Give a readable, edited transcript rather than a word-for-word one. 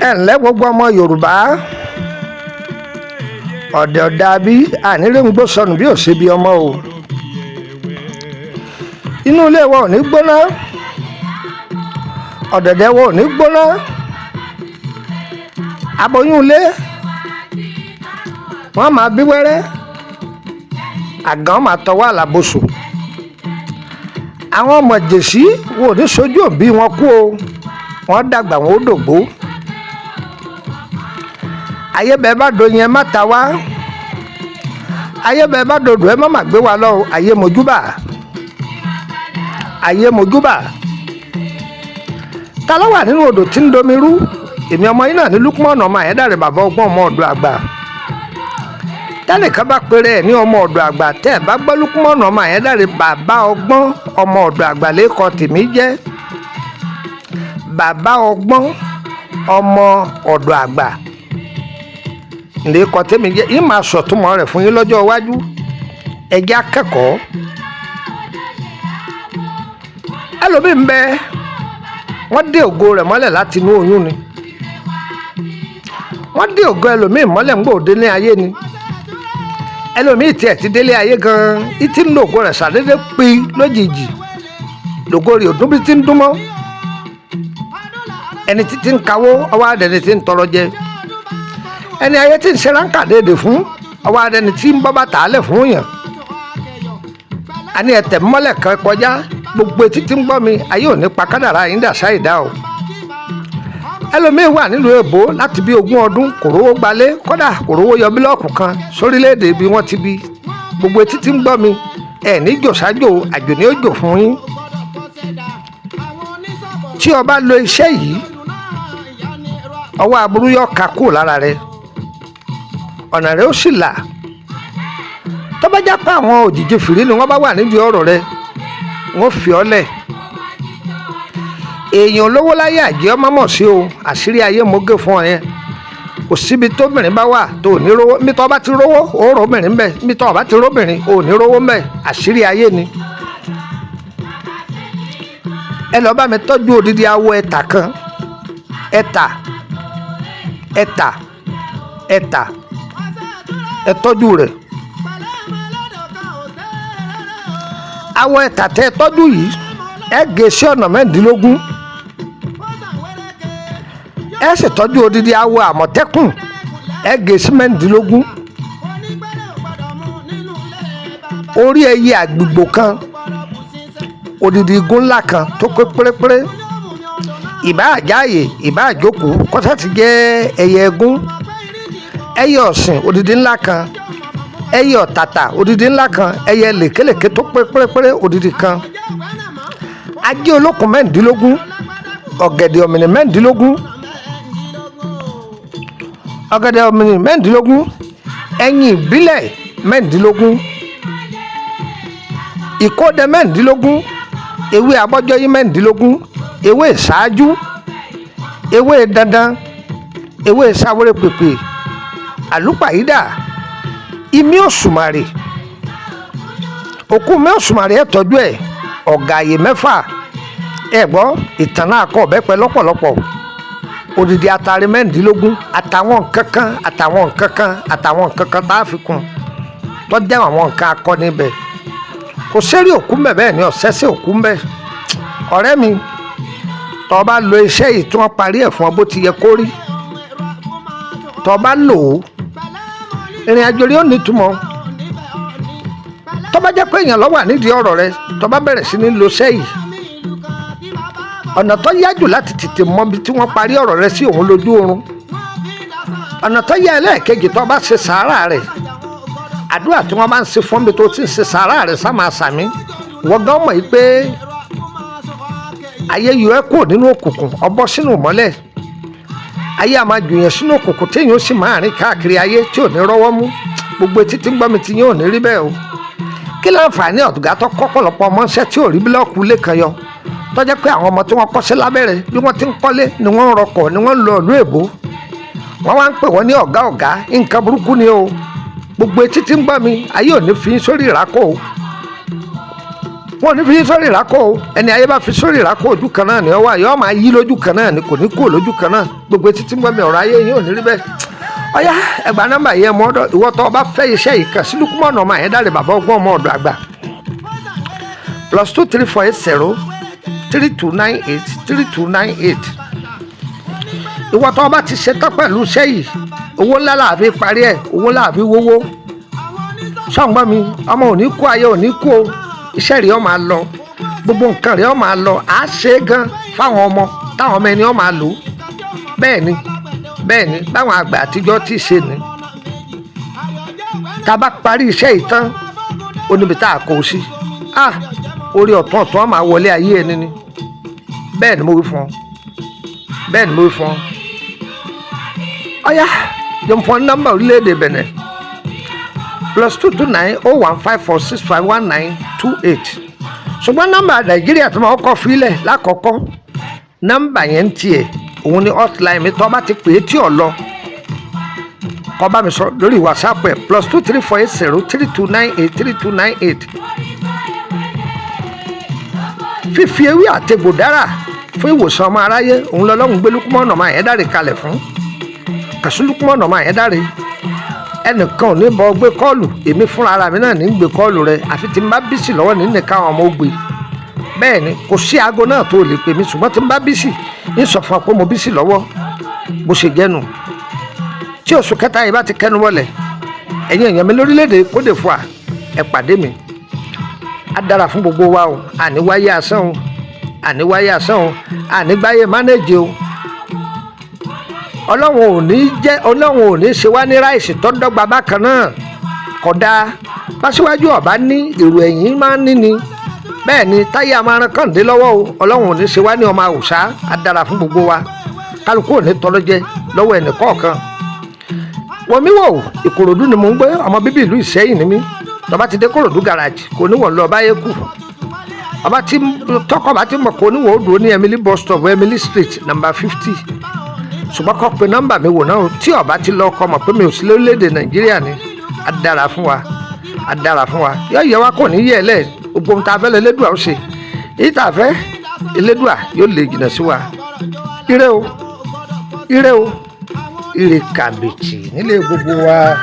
Ẹ ǹlẹ́ gbogbo ọmọ Yorùbá, ọ̀dẹ̀ ọ̀dà bí àníròǹgbò sọnù bí ò ṣe bí ọmọ o. Inú ilé wa ò ní gbóná, ọ̀dẹ̀dẹ̀ wa ò ní gbóná. Aboyún ilé wọ́n máa bí wẹ́rẹ́, àgàn máa tọwọ́ àlàbòsò. Àwọn ọmọ jèṣí wọn ò ní sojú òbí wọn kú o, wọ́n dàgbà wọn ó dògbó. Ayé bẹ́ẹ̀ bá doyin ẹ má ta wá, ayé bẹ́ẹ̀ bá dodò ẹ má má gbé wa lọ o. Ayé mojúbà, ayé mojúbà. Ta ló wà nínú odò tí ń domi rú? Èmi ọmọ yín náà ní Lukman ọmọ Àyẹ́dàrẹ́, bàbá ọgbọ́n, ọmọ ọ̀dọ̀ àgbà. Tẹ́nìkan bá péré ẹ̀ ní ọmọ ọ̀dọ̀ àgbà, tẹ́ ẹ̀ bá gbọ́ Lukman ọmọ Àyẹ́dàrẹ́, bàbá ọgbọ́n, ọmọ ọ̀dọ̀ àgbà lẹ́kọ̀ọ́ tèmi jẹ́. Bàbá ọgbọ́n, ọmọ ọ̀dọ̀ àgbà lẹ́kọ̀ọ́ tèmi jẹ́. Yín máa sọ̀túnmọ́ rẹ̀ fún yín lọ́jọ́ iwájú. Ẹ jẹ́ akẹ́kọ̀ọ́. Ẹlòmíì ń bẹ, wọ́n dé ògo rẹ̀ mọ́lẹ̀ láti inú oyún ni. Wọ́n dé ògo ẹlòmíì mọ́lẹ̀ ńgbò délé ayé ni. Ẹlòmíì tiẹ̀ ti délé ayé gan-an, ìtì ń lo ògo rẹ̀ ṣàdédé pi lójijì, lògo rẹ̀ ò dún bí ti ń dún mọ́. Ẹni títí ń kawó, ọwọ́ adẹni tí ń tọrọ jẹ. Ẹni ayé tí ń ṣe ráńkà déédéé fún, ọwọ́ adẹni tí ń bọ́ bàtà álẹ̀ fún yàn. Àní ẹ̀tẹ̀ mọ́lẹ̀ kan kọjá. Gbogbo etí tí ń gbọ́ mi, ayé ò ní pa kádàrá yín dà sáìdá o. Ẹlòmíín wà nílùú èbó láti bí 20 ọdún, kò rówó gbalé, kódà kò rówó yọ bílọ́ọ̀kù kan sórílẹ̀-èdè bí wọ́n ti bí. Gbogbo etí tí ń gbọ́ mi, ẹ̀ ní jòsájò, àjò ní ó jò fún yín. Tí o bá lo iṣẹ́ yìí, ọwọ́ aburú yọ ká kúrò lára rẹ, ọ̀nà rẹ ó sì là. Tó bá já pé àwọn òjìji fìrí ni wọ́n bá wà nídìí ọ̀rọ̀ rẹ, wọ́n fi ọ́ lẹ̀. Èèyàn olówó láyé àjẹ́ ọmọ mọ̀ sí o. Àṣírí ayé mo gé fún ọ yẹn. Kò síbi tóbìnrin bá wà tó ò ní rówó. Níbi tó bá ti rówó, ó róbìnrin ńbẹ. Níbi tó bá ti róbìnrin, ò ní rówó ńbẹ. Àṣírí ayé ni. Ẹ lọ bá mi tọ́jú odidi awọ ẹ̀tà kan, ẹ̀tà, ẹ̀tà, ẹ̀tà, ẹ tọ́jú rẹ̀. Awọ ẹ̀tà tẹ́ ẹ tọ́jú yìí, ẹ gé sí ọ̀nà 16. Ẹ sì tọ́jú odidi awọ àmọ̀tẹ́kùn, ẹ gé sí 16. Orí ẹyẹ àgbègbò kan, odidi igun ńlá kan tó pé pérépéré, ìbá àjáàyè, ìbá àjókòó, kọ́sá ti jẹ́ ẹyẹ ẹgún. Ẹyẹ ọ̀sìn odidi ńlá kan, ẹyẹ ọ̀tàtà odidi ńlá kan, ẹyẹ lèkélèké tó pé pérépéré odidi kan, ajé olókùn 16, ọ̀gẹ̀dẹ̀ ọ̀mìnì 16, ọ̀gẹ̀dẹ̀ ọ̀mìnì 16, ẹyin ìbílẹ̀ 16, ìkódẹ 16, ewé abọ́jọ́yí 16, ewé ìṣáájú, ewé dandan, ewé sáwéré pèpè, àlùpàyídà, imí òṣùmàrè, òkú mi òṣùmàrè, ẹ̀ tọ́jú ẹ̀, ọ̀gá àyè 6. Ẹ gbọ́ ìtàn náà kọ́ ọ̀bẹ́pẹ lọ́pọ̀lọpọ̀, odidi atare 16, àtàwọn nǹkan kan, àtàwọn nǹkan kan, àtàwọn nǹkan kan tá a fi kún tó jẹ́ àwọn nǹkan akọni bẹ̀. Kò sẹ́rí òkú mbẹ̀, bẹ́ẹ̀ ni ọ̀sẹ́ sí òkú mbẹ̀. Ọ̀rẹ́ mi, tó o bá lo iṣẹ́ yìí tí wọ́n parí ẹ̀ fún ọ bó ti yẹ kó rí, tó o bá lò ó, ìrìn àjò rí ó nítumọ̀. Tó bá jẹ́ pé èèyàn ló wà nídìí ọ̀rọ̀ rẹ, tó bá bẹ̀rẹ̀ sí ní lo iṣẹ́ yìí, ọ̀nà tó yá jù láti tètè mọ ibi tí wọ́n parí ọ̀rọ̀ rẹ sí òun lójú oorun. Ọ̀nà tó yá ẹlẹ́ẹ̀kejì, tó bá ṣe sàárà rẹ̀, àdúrà tí wọ́n bá ń ṣe fún mi tó ti ń ṣe sàárà rẹ̀, sá máa sàmí. Wọ́n gan mọ̀ yìí pé ayé yọ ẹ́ kúrò nínú òkùnkùn, ọbọ̀ sínú ìmọ́lẹ̀. Ayé a máa jùyàn sínú òkùnkùn téèyàn ó sì máa rìn káàkiri ayé tí ò ní rọ́wọ́ mú. Gbogbo etí tí ń gbọ́ mi ti yín ò ní rí bẹ́ẹ̀ o. Kí láǹfààní ọ̀gá tó kọ́ pọ̀lọpọ̀ ọmọọṣẹ́ tí ò rí bílọ́ọ̀kù ilé kan yọ, tó jẹ́ pé àwọn ọmọ tí wọ́n kọ́ṣẹ́ lábẹ́rẹ́ bí wọ́n ti ń kọ́lé ni wọ́n ń rọkọ̀ ni wọ́n ń lọ ìlú èbó, wọ́n wá ń pè wọ́n ní ọ̀gá ọ̀gá. Nǹkan burúkú ni o. Gbogbo etí tí ń gbọ́ mi, ayé ò ní fi sórí ìrákò o. Wọn ò ní fi yín sórí ìrákò o. Ẹni ayé bá fi sórí ìrákò, ojú kan náà ni ọ wà, yóò máa yí lójú kan náà ni, kò ní kú lójú kan náà. Gbogbo etí tí ń gbọ́ mi, ọ̀rọ̀ ayé yín ò ní rí bẹ́ẹ̀. Ọ̀yá, ẹgbàá nọ́mbà yẹn mọ́ ọ́dọ̀. Ìwọ tó o bá fẹ́ iṣẹ́ yìí, kàn sí Lukumọ̀nà ọmọ Àyẹ́dàrẹ́, bàbá ọgbọ́n, ọmọ ọ̀dọ̀ àgbà, +234 80 3298 3298. Ìwọ tó o bá ti ṣetán pẹ̀lú iṣẹ́ yìí, owó ńlá là fi parí ẹ̀, owó ńlá fi wówó. Sọ̀ǹgbọ́n mi, ọmọ ò ní kú, ayé ò ní kú o. Iṣẹ́ rẹ̀ ó máa lọ, gbogbo nǹkan rẹ̀ ó máa lọ. À á ṣe é gan fáwọn ọmọ, táwọn ọmọ ẹni ó máa lò ó. Bẹ́ẹ̀ ni, bẹ́ẹ̀ ni, báwọn àgbà àtijọ́ ti ṣe ni. Tá a bá parí iṣẹ́ yìí tán, ó níbi tá a kó o sí. Ah, orí ọ̀tún ọ̀tún á máa wọlé ayé ẹni ni. Bẹ́ẹ̀ ni mo wí fún ọ, bẹ́ẹ̀ ni mo wí fún ọ. Ọ̀yá, jẹ́ n fún ọ ní nọ́mbà orílẹ̀-èdè Benin: +229 01 5465 1928. Ṣùgbọ́n nọ́mbà Nàìjíríà tó máa kọ́ fílẹ̀ lákọ̀ọ́kọ́, nọ́mbà yẹn ń tiẹ̀, òun ni hotline mi. Tó bá ti pè é tí ò lọ, kó bá mi sọ lórí WhatsApp ẹ̀: +234 80 3298 3298. Fífi ewé àtegbò dára fún ìwòsàn ọmọ aráyé, òun lọ́lọ́run gbé Lukumọ̀nà ọmọ Àyẹ́dàrẹ́ kalẹ̀ fún. Kàṣí Lukumọ̀nà ọmọ Àyẹ́dàrẹ́, ẹnìkan ò ní bọ́ gbé call. Èmi fúnra ara mi náà ní gbé call rẹ, àfi tí n bá busy lọ́wọ́ ní nìkan àwọn ọmọ ó gbé. Bẹ́ẹ̀ ni, kò sí aago náà tó lè pè mí, ṣùgbọ́n tí n bá busy, ń sọ fún ọ pé mo busy lọ́wọ́. Bó ṣe jẹ́ nu. Tí oṣù kẹta yìí bá ti kẹnu wọlẹ̀, ẹ̀yin èèyàn mi lórílẹ̀‐èdè Côte d'Ivoire, ẹ pàdé mi. Á dára fún gbogbo wa o. Àní wáyé asán o, àní wáyé asán o, àní gbáyé manage o. Ọlọ́run ò ní jẹ́, Ọlọ́run ò ní ṣe wá ní rice tó dọ́gba bákan náà. Kódà báṣíwájú ọ̀bá ní èrò ẹ̀yìn máa ń ní ni. Bẹ́ẹ̀ ni táyé amáran kàǹdé lọ́wọ́ o. Ọlọ́run ò ní ṣe wá ní ọmọ àwùsá. Á dára fún gbogbo wa. Kálukú ò ní tọrọ jẹ lọ́wọ́ ẹnì kọ̀ọ̀kan. Wọ́n mi wò, Ìkòròdú ni mò ń gbé. Ọmọ bíbí ìlú Ìsẹ́yìn ni mí. Tọba ti dé Kòròdú garage, kò ní wọ́n lọ báyé kù. Ọba tí tọkọ bá ti mọ̀, kò ní wọ́n dúró ní Emily bus stop, Emily Street, number 50. Ṣùgbọ́n kọ́ pé nọ́mbà mi wò náà, tí ọba ti lọ, kọ́ mọ̀ pé mi ò sí lórílẹ̀‐èdè Nàìjíríà ni. Á dára fún wa, á dára fún wa. Yóò yẹ wa, kò ní yẹ ẹ lẹ̀. Gbogbo ohun tá a fẹ́ lọ, Elédùà ó ṣe. Èyí tá a fẹ́, Elédùà yóò lè jìnnà sí wa. Ire o, ire o, ire kàbìtì nílé gbogbo wa.